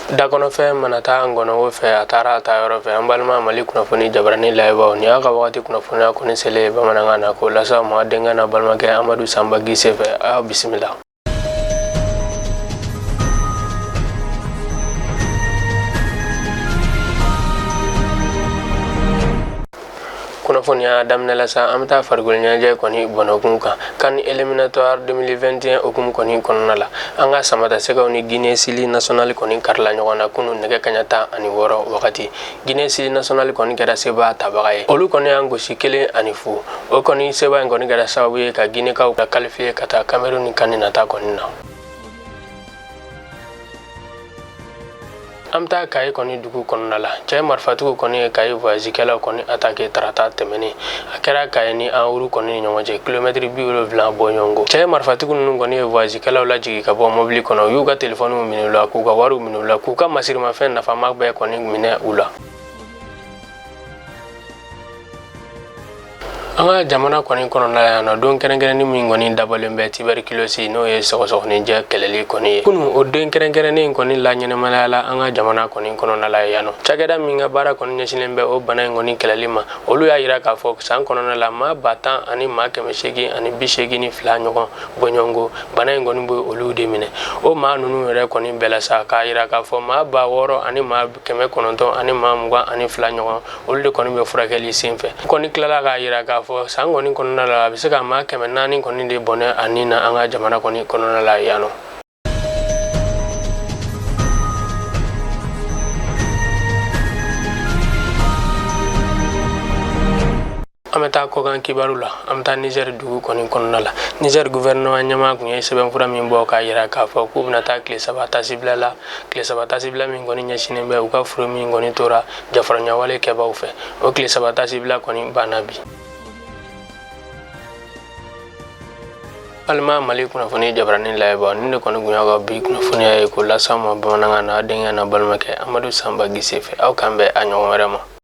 Dakɔnɔfɛn mana taa ngɔnɔwo fɛ, a taara a taa yɔrɔ fɛ. An balima Mali kunnafoni jabarani layɛbaaw, nin y'a ka wagati kunnafoniya kɔni selen bamanankan na k'o lase aw ma denkɛ n'a balimakɛ Amadu Sanba Gise fɛ. Aw bisimila. Kunnafoniya daminɛ la sa, an bɛ taa farikolo ɲɛnajɛ kɔni bɔnɔkun kan. CAN éliminatoire 2021 hukumu kɔni kɔnɔna la, an ka samatasɛgɛw ni Guinée Syli nationale kɔni karila ɲɔgɔn na kunun nɛgɛ kaɲa 16 wagati. Guinée Syli nationale kɔni kɛra sebaa tabaga ye. Olu kɔni y'an gosi 1-0. O kɔni sebaa in kɔni kɛra sababu ye ka Guinéekaw ka qualifier ka taa Cameroun ni CAN nata kɔni na. An bɛ taa Kayi kɔni dugu kɔnɔna la. Cɛ marifatigiw kɔni ye Kayi voyagekɛlaw kɔni attaqué tarata tɛmɛnen. A kɛra Kayi ni Anwuru kɔni ni ɲɔgɔn cɛ, kilomɛtiri 70 bɔɲɔgɔnko. Cɛ marifatigiw ninnu kɔni ye voyagekɛlaw lajigin ka bɔ mobili kɔnɔ. U y'u ka telefɔniw minɛ u la, k'u ka wariw minɛ u la, k'u ka masirimafɛn nafama bɛɛ kɔni minɛ u la. An ka jamana kɔni kɔnɔna yan nɔ, don kɛrɛnkɛrɛnnin min kɔni dabɔlen bɛ tuberculose, n'o ye sɔgɔsɔgɔninjɛ kɛlɛli kɔni ye, kunun o don kɛrɛnkɛrɛnnen kɔni laɲɛnamayala an ka jamana kɔni kɔnɔna la yan nɔ. Cakɛda min ka baara kɔni ɲɛsinnen bɛ o bana in kɔni kɛlɛli ma, olu y'a yira k'a fɔ san kɔnɔna la, maa 10,882 ɲɔgɔn bɔɲɔgɔnko bana in kɔni bɛ olu de minɛ. O maa ninnu yɛrɛ kɔni bɛɛ la sa, k'a yira k'a fɔ maa 6922 ɲɔgɔn, olu de kɔni bɛ furakɛli sen fɛ. Kɔni tilala k'a yira k'a fɔ san kɔni kɔnɔna la, a bɛ se ka maa 400 kɔni de bɔnɛ a ni na an ka jamana kɔni kɔnɔna la yan nɔ. An bɛ taa kɔkan kibaru la. An bɛ taa Niger dugu kɔni kɔnɔna la. Niger gouvernement ɲɛmaa tun ye sɛbɛnfura min bɔ k'a yira k'a fɔ k'u bɛna taa tile 3 tasibila la, tile 3 tasibila min kɔni ɲɛsinnen bɛ u ka foro min kɔni tora jafaraɲawale kɛbaaw fɛ, o tile 3 tasibila kɔni banna bi. Balima Mali kunnafoni jabarani layɛbaa, nin de kɔni kun y'aw ka bi kunnafoniya ye k'o lase aw ma bamanankan na, aw denkɛ n'a balimakɛ Amadu Sanba Gise fɛ. Aw k'an bɛn a ɲɔgɔn wɛrɛ ma.